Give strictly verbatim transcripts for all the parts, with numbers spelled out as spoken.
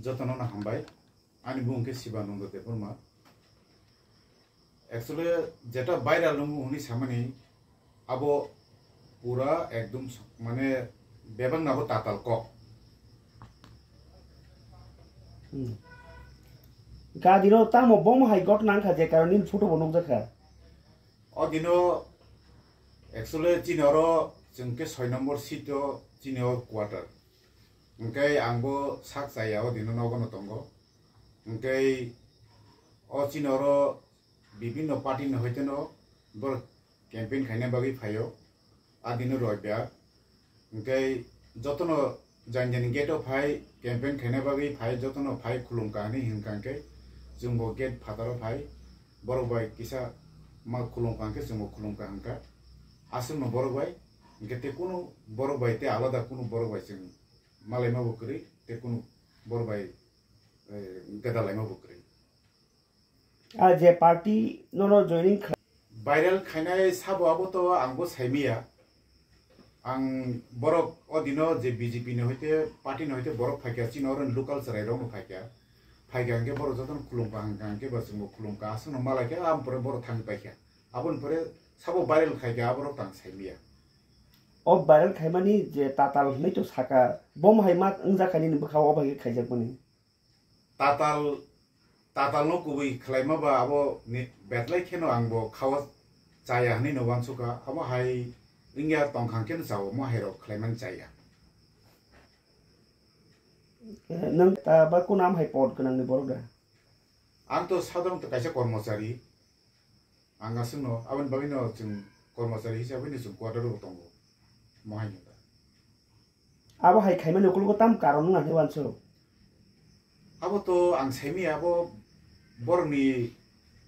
Jotono no hambai. Ani bumung khe Sibananda Debbarma. Actually, jeta viral nungo hwnwi samani, abo pura ekdom s-, mane bebak nabo tatal kok. Hmm. Gadiro tamo bom hai got nang kha je karon nini photo bo nukjak kha. O dino actually chini oro chwng khe soi number seat o chini o quarter. Hwnkhe ang bo sak chaya o dino nogo no tongo. Hwnkhe o chini oro bibinno party ni hoiteno borok campaign khaina bagwi phaio. A dino roibya. Hwnkhe jotono jani jani gate o phai campaign khaina bagwi phai jotono phai khulumkha hinwi hinkha hwnkhe chwngbo gate phataro phai borok bai kisa ma khulumkha hwnkhe chwngbo khulumkha hwnkha. Aswkno borok bai hwnkhe tei kunu borok bai tei alada kunu borok bai chwng malaima bo kwrwi tei kunu borok bai, eh, gwdalaima bo kwrwi. A je party nono joining kha- Viral khainai sabo abo to ang bo saimiya. Ang borok o dino je B J P ni hoite party ni hoite borok phaikha chini oro local chwrai rok no phaikha. Phaikha hwnkhe borok jotono khulumkha hwnkha hwnkhe bo chwngbo khulumkha aswkno malaikha aboni pore borok thangwi paikha. Aboni pore sabo viral khaikha aborok tang saimiya. O viral khaimani je tatal hinwi to saka, bom hai ma wngjakha nini bwkha o bai khe khaijakmani. Tatal, tatal no kubui khlaima ba abo ni betlai kheno ang bo khawa chaya hinwi no wansukha, abo hai wngya tongkha hwnkhe no chao, mo hai rok khlaimani chaya. Eh, nwng ta ba kunam hai pod gwnang ni borok da? Ang to sadharanoto kaisa kormochari. Ang aswkno, aboni bagwino chwng kormochari hisabwino chwng quarter o tongo. Mo hai nokha. Abo hai khaimani ukulgo tam karon wngna hinwi wansuk? Abo to ang saimanya, abo borokni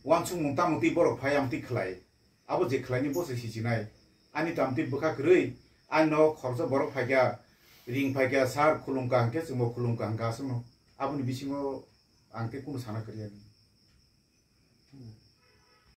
wansukmung tamo twi borok phai ang twi khlai. Abo je khlaini bo se sichinai. Ani tamo twi bwkha kwrwi, ani no khoroksa borok phaikha, ring phaikha, sir khulumkha hwnkhe chwngbo khulumkha hwnkha aswkno. Aboni bisingo ang tei kunu sana kwrwi ani.